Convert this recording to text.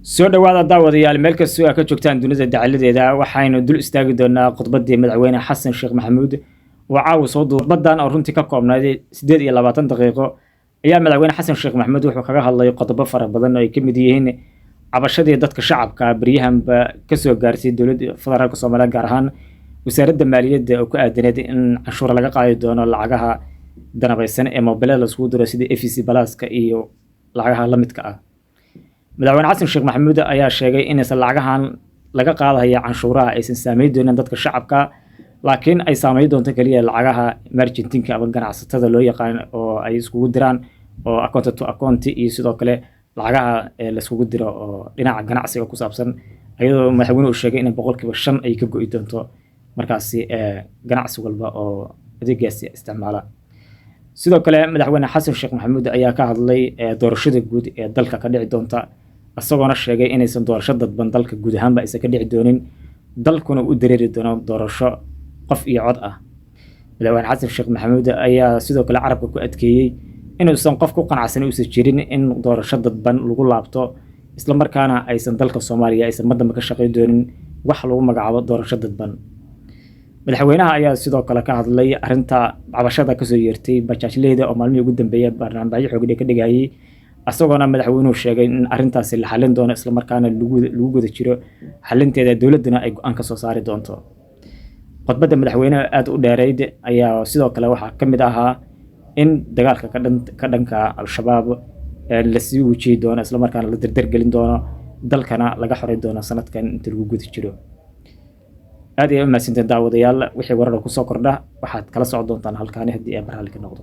Soo dhowaada daawadayaal, meel kastoo aad ka joogtaan dunida dacaladeeda. Waxaynu dul istaagi doonaa khudbaddii Madaxweyne Xasan Sheekh Maxamuud oo caawa soo duubay. Khudbadan oo runtii ka koobnayd 28 daqiiqo ayaa Madaxweyne Xasan Sheekh Maxamuud wuxuu kaga hadlay qodobo fara badan oo ay ka mid yihiin cabashadii dadka shacabka beryahanba kasoo gaartay dowladda federaalka Soomaaliya, gaar ahaan wasaaradda maaliyadda, oo ku aadaneed in canshuur laga qaadi doono lacagaha danabaysan ee mobilada laiskugu diro, sida EVC Pluska iyo lacagaha la midka ah. Madaxweyne Xasan Sheekh Maxamuud ayaa sheegay inaysan lacagahan laga qaadaya canshuuraha aysan saameyn doonin dadka shacabka, laakiin ay saameyn doonto keliya lacagaha merchantinka ama ganacsatada loo yaqaan oo ay iskugu diraan oo account to account, iyo sidoo kale lacagaha laiskugu diro oo dhinaca ganacsiga ku saabsan, iyadoo madaxweynuhu uu sheegay in 5% ay ka go'i doonto markaasi ganacsi walba oo adeegaasi isticmaala. Sidoo kale Madaxweyne Xasan Sheekh Maxamuud ayaa ka hadlay doorashada guud ee dalka ka dhici doonta, isagoona sheegay inaysan doorasho dadban dalka guud ahaanba aysan ka dhici doonin, dalkuna u dareeri doono doorasho qof iyo cod ah. Madaxweyne Xasan Sheekh Maxamuud ayaa sidoo kale carabka ku adkeeyey inuusan qof ku qanacsan uusan jirin in doorasho dadban lagu laabto, islamarkaana aysan dalka Soomaaliya aysan madamba ka shaqayn doonin wax lagu magacaabo doorasho dadban. Madaxweynaha ayaa sidoo kale ka hadlay arrinta cabashada kasoo yeertay bajaajleyda oo maalmihii ugu dambeeyay barnaamijyo xoogdhe ka dhigayay, isagoona madaxweynuhu sheegay in arrintaasi la xalin doono, islamarkaana lagu guda jiro xalinteeda, dowladduna ay go'aan ka soo saari doonto. Khudbadda madaxweynaha aada u dheerayd ayaa sidoo kale waxaa ka mid ahaa in dagaalka ka dhanka Al-Shabaab lasii wajihi doono, islamarkaana la dardargelin doono, dalkana laga xoray doono sanadkan inta lagu guda jiro. Aad ayay u mahadsantiin daawadayaal. Wixii warar kusoo kordha waxaad kala socon doontaan halkaani haddii ay baraalli ka noqdo.